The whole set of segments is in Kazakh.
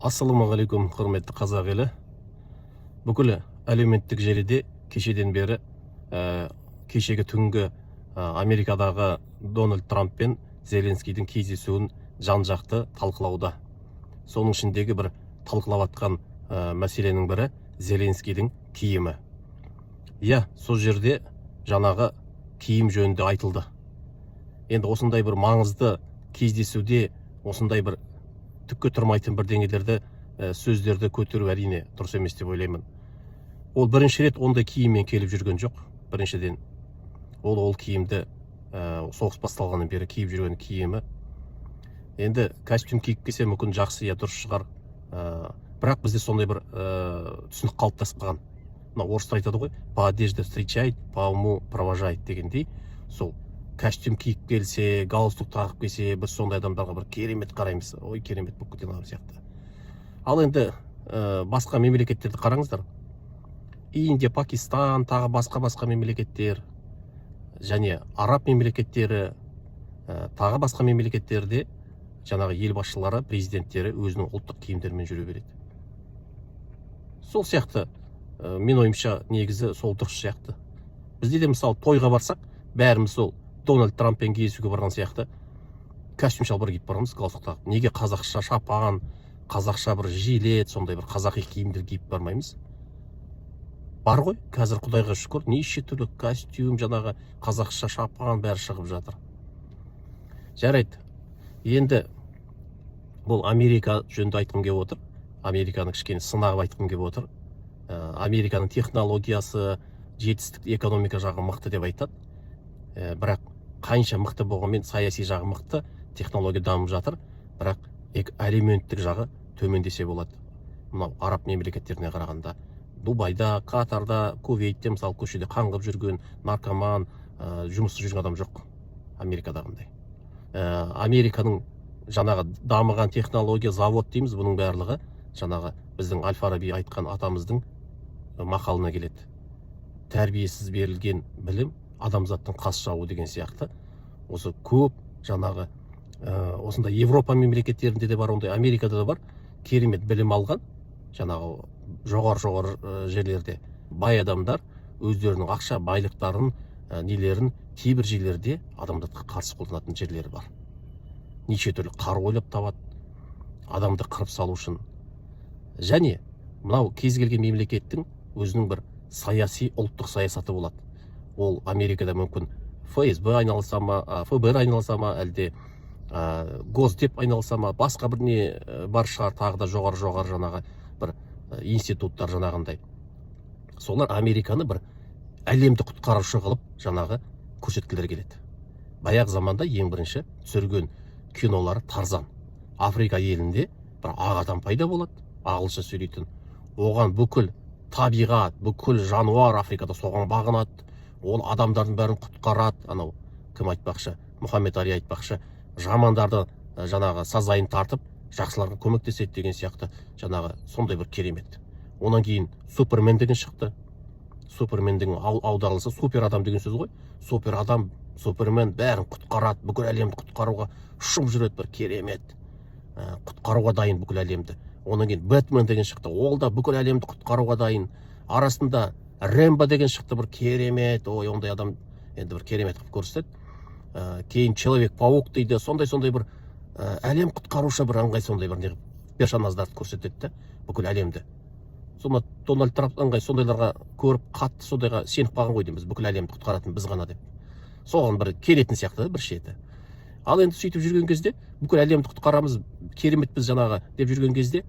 Ассалаумағалейкум, құрметті қазақ елі! Бүкіл әлеуметтік желіде кешеден бері кешегі түнгі Америкадағы Дональд Трамп пен Зеленскийдің кездесуін жан жақты талқылауда. Соның ішіндегі бір талқылап жатқан мәселенің бірі – Зеленскийдің киімі. Иә, сол жерде жаңағы киім жөнінде айтылды. Енді осындай бір маңызды кездесуде осындай бір түкке тұрмайтын бірдеңелерді, сөздерді көтеру, әрине, дұрыс емес деп ойлаймын. Ол бірінші рет ондай киіммен келіп жүрген жоқ. Біріншіден, ол киімді соғыс басталғаннан бері киіп жүрген киімі. Енді костюм киіп келсе, мүмкін, жақсы, иә, дұрыс шығар. Бірақ бізде сондай бір түсінік қалыптасып қалған. Мына орыстар айтады ғой: «По одежде встречает, по уму провожает» дегендей, сол костюм киіп келсе, галстук тағып келсе, біз сондай адамдарға бір керемет қараймыз, ой, керемет болып кеткен адам сияқты. Ал енді басқа мемлекеттерді қараңыздар: Индия, Пакистан, тағы басқа басқа мемлекеттер және араб мемлекеттері, тағы басқа мемлекеттерде жаңағы ел басшылары, президенттері өзінің ұлттық киімдерімен жүре береді. Сол сияқты, мен ойымша, негізі сол дұрыс сияқты. Бізде де, мысалы, тойға барсақ, бәріміз сол Дональд Трамппен кездесуге барған сияқты костюм шалбар киіп барамыз, галстук тағып. Неге қазақша шапан, қазақша бір жилет, сондай бір қазақи киімдер киіп бармаймыз? Бар ғой қазір, құдайға шүкір, неше түрлі костюм, жаңағы қазақша шапан, бәрі шығып жатыр. Жарайды, енді бұл Америка жөнінде айтқым келіп отыр, Американы кішкене сынап айтқым келіп отыр. Американың технологиясы жетістік, экономика жағы мықты деп айтады. Бірақ қанша мықты болғанмен, саяси жағы мықты, технология дамып жатыр, бірақ әлеуметтік жағы төмен десе болады мынау араб мемлекеттеріне қарағанда. Дубайда, Катарда, Кувейтте, мысалы, көшеде қаңғып жүрген наркоман, жұмыссыз жүрген адам жоқ Америкадағындай. Американың жаңағы дамыған технология, завод дейміз, бұның барлығы жаңағы біздің Әл Фараби айтқан атамыздың мақалына келеді: «Тәрбиесіз берілген білім – адамзаттың қас жауы» деген сияқты. Осы көп жаңағы осындай Европа мемлекеттерінде де бар ондай, Америкада да бар керемет білім алған жаңағы жоғары жоғары жерлерде бай адамдар өздерінің ақша байлықтарын, нелерін кейбір жерлерде адамзатқа қарсы қолданатын жерлері бар. Неше түрлі қару ойлап табады адамды қырып салу үшін. Және мынау кез келген мемлекеттің өзінің бір саяси, ұлттық саясаты болады. Ол Америкада мүмкін ФСБ айналыса ма, ФБР айналыса ма, әлде Госдеп айналыса ма, басқа бір не бар шығар, тағы да жоғары жоғары жаңағы бір институттар жаңағындай. Солар Американы бір әлемді құтқарушы қылып жаңағы көрсеткілері келеді. Баяғы заманда ең бірінші түсірген кинолары – «Тарзан». Африка елінде бір ақ адам пайда болады, ағылшынша сөйлейтін. Оған бүкіл табиғат, бүкіл жануар Африкада соған бағынады. Ол адамдардың бәрін құтқарады. Анау кім айтпақшы, Мұхаммед Али айтпақшы, жамандарды жаңағы сазайын тартып, жақсыларға көмектеседі деген сияқты, жаңағы сондай бір керемет. Онан кейін «Супермен» деген шықты. «Супермен» деген аударылса, супер адам деген сөз ғой. Супер адам, супермен бәрін құтқарады, бүкіл әлемді құтқаруға ұшып жүреді, бір керемет, құтқаруға дайын бүкіл әлемді. Одан кейін «Бэтмен» деген шықты, ол да бүкіл әлемді құтқаруға дайын. Арасында «Рэмбо» деген шықты, бір керемет, ой, ондай адам енді бір керемет қылып көрсетеді. Кейін «Человек паук» дейді. Сондай сондай бір әлем құтқарушы, бір ыңғай сондай бір не қылып персонаждарды көрсетеді да бүкіл әлемді. Сонда Дональд Трамп ыңғай сондайларға көріп, қатты сондайға сеніп қалған ғой дейміз, бүкіл әлемді құтқаратын біз ғана деп, соған бір келетін сияқты да бір шеті. Ал енді сөйтіп жүрген кезде, бүкіл әлемді құтқарамыз, кереметпіз жаңағы деп жүрген кезде,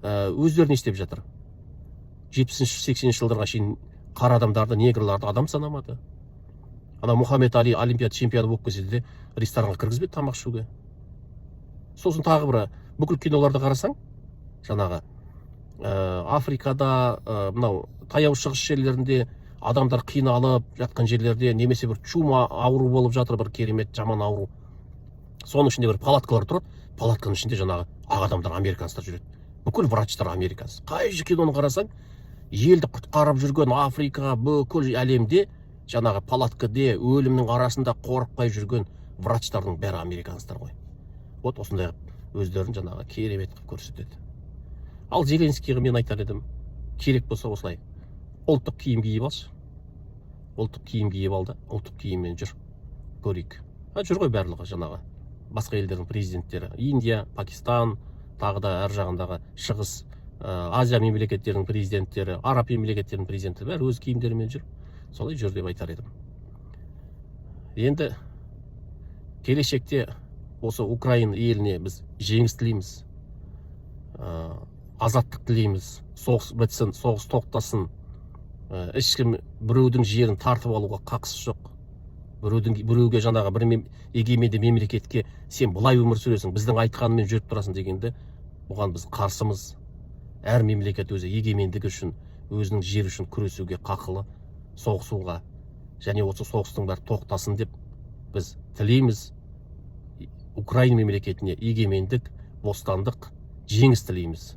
өздері не істеп жатыр? 70-, 80-жылдарға шейін қара адамдарды, негрларды адам санамады. Ана Мұхаммед Али олимпиада чемпионы болып келсе де, ресторанға кіргізбеді тамақ ішуге. Сосын тағы бір бүкіл киноларды қарасаң, жаңағы Африкада, мынау Таяу Шығыс жерлерінде адамдар қиналып жатқан жерлерде немесе бір чума ауру болып жатыр, бір керемет жаман ауру, соның ішінде бір палаткалар тұрады. Палатканың ішінде жаңағы ақ адамдар, американецтер жүреді, бүкіл врачтар американец. Қай киноны қарасаң, елді құтқарып жүрген Африка, бүкіл әлемде жаңағы палаткаде өлімнің арасында қорықпай жүрген врачтардың бәрі американецтер ғой. Вот осындай қылып өздерін жаңағы керемет қылып көрсетеді. Ал Зеленскийге мен айтар едім: керек болса, осылай ұлттық киім киіп алшы. Ұлттық киім киіп ал да, ұлттық киіммен жүр, көрейік. А жүр ғой барлығы, жаңағы басқа елдердің президенттері, Индия, Пакистан, тағы да әр жағындағы Шығыс Азия мемлекеттерінің президенттері, араб мемлекеттерінің президенттері, бәрі өз киімдерімен жүр. Солай жүр деп айтар едім. Енді келешекте осы Украина еліне біз жеңіс тілейміз, азаттық тілейміз. Соғыс бітсін, соғыс тоқтасын. Ешкім біреудің жерін тартып алуға қақысы жоқ. Біреудің, біреуге, жаңағы бір егеменді мемлекетке «сен былай өмір сүресің, біздің айтқанымен жүріп тұрасың» дегенді, бұған біз қарсымыз. Әр мемлекет өзі егемендігі үшін, өзінің жері үшін күресуге қақылы, соғысуға. Және осы соғыстың бәрі тоқтасын деп біз тілейміз. Украина мемлекетіне егемендік, бостандық, жеңіс тілейміз.